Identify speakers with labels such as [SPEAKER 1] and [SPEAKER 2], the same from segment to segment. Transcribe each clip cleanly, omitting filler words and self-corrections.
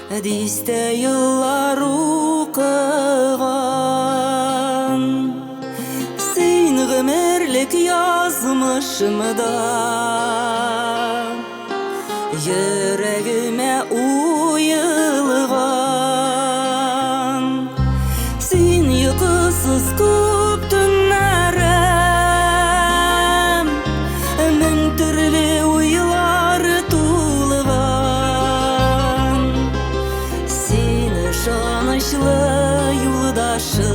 [SPEAKER 1] Дистә еллар укыган. Син гомерлек язмышымда, Йөрәгемә уелган. Син йокысыз күп төннәрем, Мең төрле уйлар тулган. Син ышанычлы юлдашым,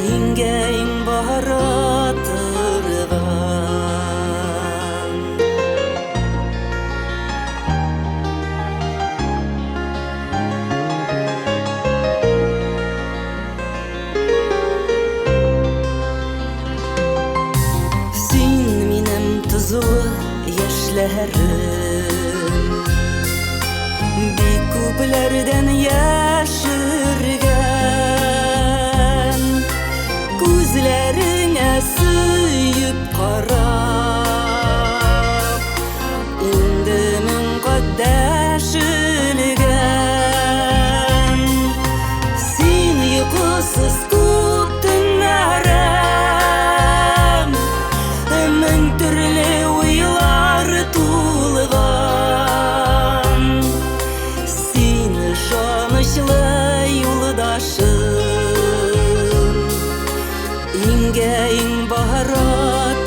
[SPEAKER 1] Иңгә-иң бара торган. Син минем тозлы яшьләрем, Бик күпләрдән яшергән. Күзләреңә сөеп карап, Инде мең кат дәшелгән. Син йокысыз күп төннәрем, Мең төрле уйлар тулган. Син ышанычлы юлдашым, Иңгә-иң бара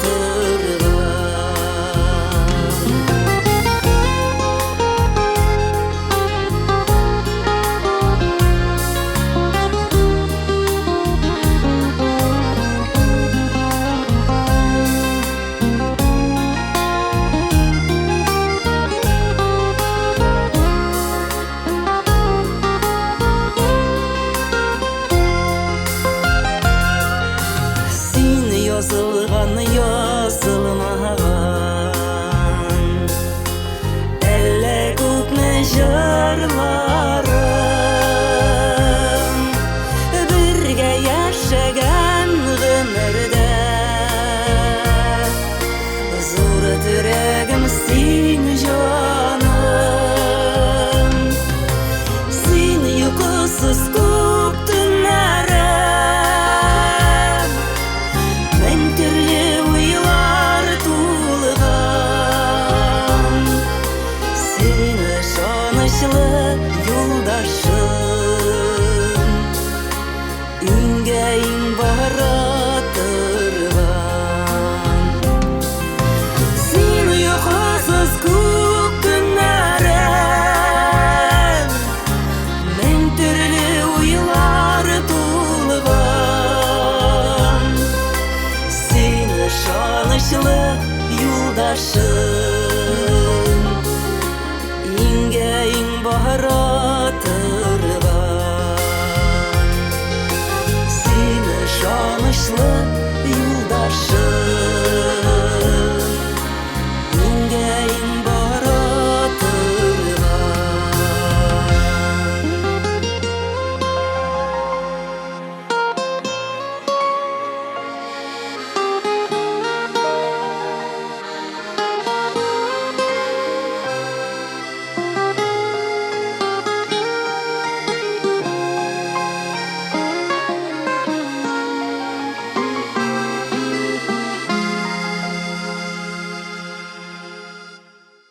[SPEAKER 1] торган. Син язылган, язылмаган Әллә күпме җырларым.